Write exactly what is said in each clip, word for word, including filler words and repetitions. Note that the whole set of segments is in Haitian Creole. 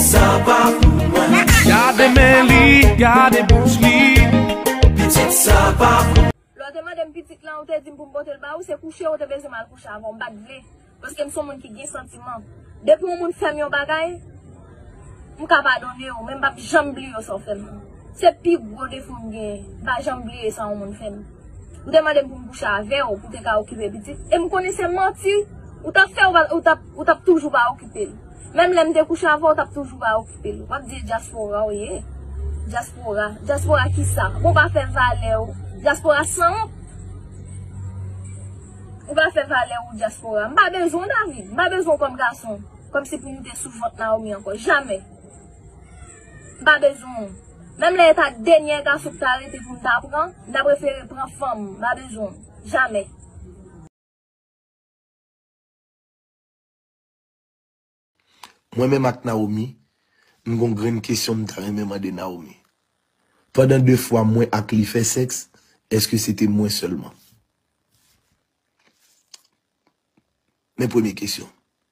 Sa pa pou mwen. Gade men li, gade bouch li. Pitit sa pa pou. Lè w te mande m pitit lan, ou te di m pou m pote l ba ou, se kouche ou te bezwen m al kouche avè w, m pa t vle. Paske m se yon moun ki gen santiman. Depi yon moun fè m yon bagay, m ka padone w, men m p ap janm bliye w sa w fè m. Se pi gwo defo m genyen, m pa janm bliye sa yon moun fè m. Ou te mande m pou m kouche avè w, pou w te ka okipe pitit. E m konnen se manti ou t ap fè, ou pa, ou t ap, ou t ap toujou pa okipe l. Menm lè m te kouche avè w, ou t ap toujou pa okipe l. W ap di e dyaspora w ye. Dyaspora. Dyaspora kisa? Bon, w pa fè valè w. Dyaspora sanwont. Ou pa fè valè w, dyaspora. M pa bezwen w, David. M pa bezwen w kòm gason. Kòmsi pou m te sou vant Naomi ankò. Jamè. M pa bezwen w. Menm lè e ta dènye gason ki ta rete pou m ta pran, m ta prefere pran fanm. M pa bezwen w. Jamè. Mwen menm ak Naomi, m gon grenn kesyon m ta renmen mande Naomi. Pandan de fwa mwen ak li fè sèks, èske se te mwen sèlman? Men premye kesyon.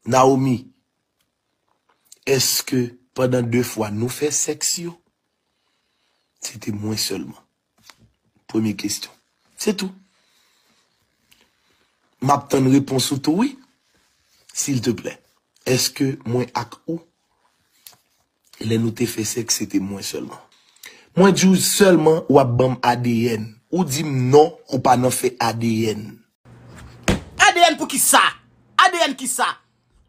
Naomi, èske pandan de fwa nou fè sèks yo, se te mwen sèlman? Premye kesyon. Se tou. M ap tann repons ou tou wi. Silteplè. Èske mwen ak ou, lè nou te fè sèks, se te mwen sèlman? Mwen di w sèlman w ap ban m A D N. Ou di m non, ou pa nan fè A D N. A D N pou kisa? A D N kisa?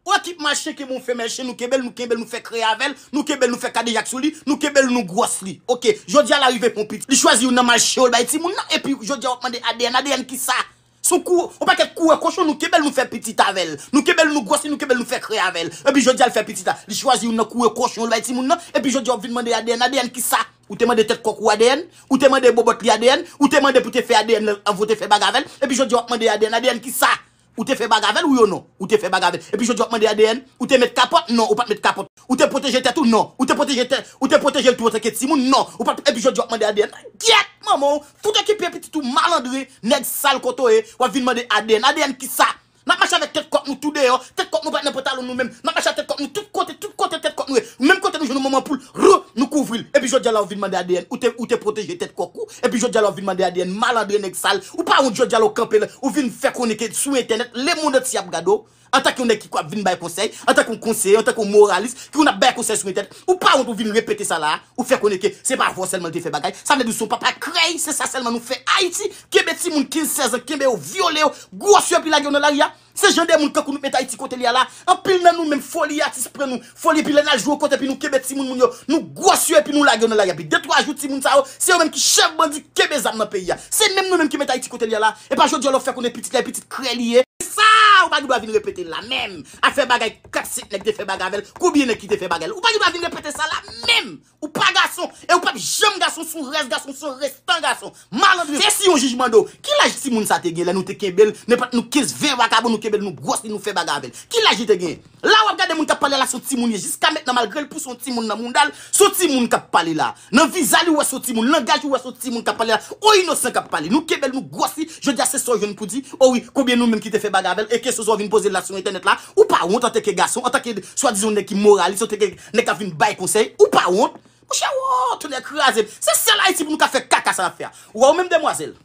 Ou wè ki mal chen ke bon fè mal chen, nou kenbe l, nou kenbe l, nou fè kreye avè l, nou kenbe l, nou fè kadejak sou li, nou kenbe l, nou gwòs li. Oke, jodi a la rive pon pitit. Li chwazi youn nan mal chen yo l bay timoun nan, epi jodi a w ap mande A D N, A D N kisa? Se yon kou, yon pakèt kourè kochon, nou kenbe l, nou fè pitit avè l. Nou kenbe l, nou gwòs li, nou kenbe l, nou fè kreye avè l. Epi jodi a l fè pitit la. Li chwazi youn nan kourè kochon yo l bay timoun nan, epi jodi a w ap vin mande A D N, A D N kisa? Ou te mande tèt kòk ou A D N? Ou te mande bobòt li A D N? Ou te mande pou te fè A D N anvan w te fè bagay avè l? Epi jodi a w ap mande A D N, A D N kisa? Ou te fè bagay avè l wi ou non? Ou te fè bagay avè l. Epi jodi w ap mande A D N, ou te met kapòt? Non, ou pa t met kapòt. Ou te pwoteje tèt ou? Non. Ou te pwoteje tèt, ou te pwoteje l tou antanke timoun? Non. Ou pa t, epi jodi w ap mande A D N. Gyèt manman w, tout okipe pitit ou malandren, nèg sal kote w ye, w ap vin mande A D N. A D N kisa? N ap mache avèk tèt kòk nou tou deyò, tèt kòk nou pa t nan pantalon nou menm. N ap mache ak tèt kòk nou tout kote, tout kote tèt kòk nou ye. Menm kote nou jwenn yon manman poul, rou, nou kouvri l. Epi jodi a la w vin mande A D N, ou te, ou te pwoteje tèt kòk ou. Epi jodi a la w vin mande A D N, malandren nèg sal. Ou pa wont jodi a la w kanpe la, ou vin fè konnen ke sou entènèt, lemonn antye ap gade w. Antanke yon nèg ki ap vin bay konsèy, antanke yon konseye, antanke yon moralis, ki konn ap bay konsèy sou entènèt, ou pa wont ou vin repete sa la a, ou fè konnen ke se pa avè w sèlman l te fè bagay. Sa vle di w se yon papa krèy, se sa sèlman nou fè Ayiti, kenbe timoun kenz, sèz an, kenbe yo, vyole yo, gwòs yo epi lage yo nan lari a. Se jan de moun kankou nou k met Ayiti kote l ye a la. Anpil nan nou menm foli atis pran nou, foli epi lè n al jwe yon kote epi nou kenbe timoun moun yo, nou gwòs yo epi nou lage yo nan lari a. Epi de twa jou timoun sa yo, se yo menm ki chèf bandi k kenbe zam nan peyi a. Se menm nou menm ki met Ayiti kote l ye a la. E pa jodi a la w fè konnen pitit la e pitit krèy li ye. Sa, ou pa gen dwa vin repete l la menm. Afè bagay kat senk nèg te fè bagay avè l, konbyen nèg ki te fè bagay avè l? Ou pa gen dwa vin repete sa la menm. Ou pa gason, e ou p ap janm gason, se yon rès gason, se yon restan gason. Malandren. Se si yon jij mande w, ki laj timoun sa te gen lè nou te kenbe l, nenpòt nou kenz, ven vakabon, nou kenbe l, nou gwòs li, nou fè bagay avè l? Ki laj li te gen? La w ap gade moun k ap pale la, se yon timoun ye. Jiska mentnan, malgre l pou se yon timoun nan mouda l, se yon timoun k ap pale la. Nan vizaj li, ou wè se yon timoun. Langaj li, ou wè se yon timoun k ap pale la. O inosan k ap pale. Nou kenbe l, nou gwòs li. Jodi a, se sa w jwenn pou di. O wi, konbyen nou menm ki te fè bagay avè l? E kesyon sa w vin poze l la sou entènèt la. Ou pa wont antanke gason, antanke swadizan nèg ki moralis, antanke nèg k ap vin bay konsèy? Ou pa wont? Monchè, wo, tonnè kraze m. Se sèl Ayiti pou nou ka fè kaka sa n ap fè a. Ou wè, ou menm demwazèl.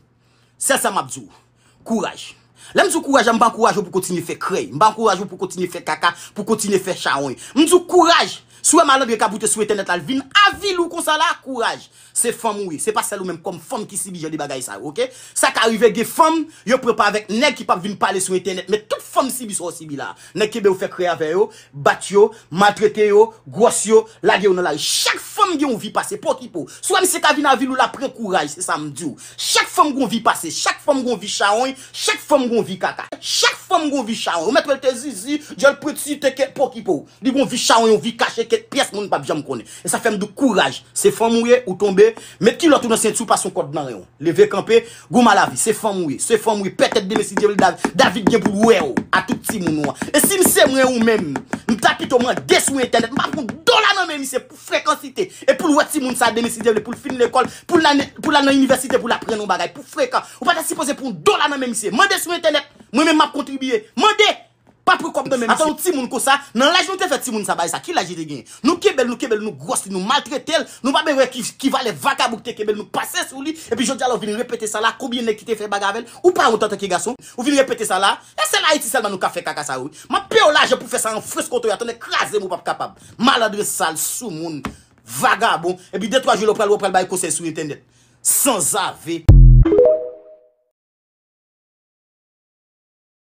Sèl sa m ap di w. Kouraj. Lè m di w kouraj la, m pa ankouraje w pou w kontinye fè krèy. M pa ankouraje w pou w kontinye fè kaka, pou w kontinye fè chawony. M di w kouraj. Si w wè malandren k ap woute sou entènèt la, l vin avili w konsa la, kouraj. Se fanm ou ye. Se pa sèl ou menm kòm fanm ki sibi jan de bagay sa yo, oke? Sa ka rive gen fanm, yo pran pa avèk nèg ki p ap vin pale sou entènèt. Men tout fanm sibi sa w sibi la. Nèg kenbe yo fè krèy avè yo, bat yo, maltrete yo, gwòs yo, lage yo nan lari. Chak fanm gen yon vi pase, pa okipe w. Si w wè misye ka vin avili w la, pran kouraj, se sa m di w. Chak fanm gen yon vi pase, chak fanm gen yon vi chawony, chak fanm gen yon vi kaka. Chak fanm gen yon vi chawony. Ou mèt wè l te zizi, dyòl pwenti, te kèt, pa okipe w. Li gen yon vi chawony, yon vi kache, kèt pyès moun p ap janm konnen. E sa fè m di w kouraj. Se fanm ou ye, ou tonbe, met kilòt ou nan senti w, pase yon kòd nan ren w. Leve kanpe, goumen a lavi. Se fanm ou ye, se fanm ou ye. Pètèt demen si Dye vle, Dav-, David gen pou l wè w, a tout timoun ou an. E si m se mwen ou menm, m ta pito mande sou entènèt, m pa pran dola nan men misye pou frekansite. E pou l wè timoun sa a demen si Dye vle, pou l fin lekòl, pou l nan, pou l al nan inivèsite, pou l aprann yon bagay, pou frekan. Ou pa ta sipoze pran yon dola nan men misye. Mande sou entènèt, mwen menm m ap kontribiye. Mande! Pa pran kòb nan men misye. Atò, yon timoun konsa, nan laj nou te fè timoun sa bay sa, ki laj li te genyen? Nou kenbe l, nou kenbe l, nou gwòs li, nou maltrete l, nou pa menm wè ki, ki valè vagabon ki te kenbe l, nou pase sou li, epi jodi a la ou vin repete sa la, konbyen nèg ki te fè bagay avè l? Ou pa wont antanke gason? Ou vin repete sa la? E sèl Ayiti sèlman nou ka fè kaka sa yo, wi. M ap peye w lajan pou fè sa an Frans kote w ye, tande kraze m ou p ap kapab. Malandren sal, soumoun, vagabon, epi de twa jou lè w pral, w pral bay konsèy sou entènèt. Sanzave.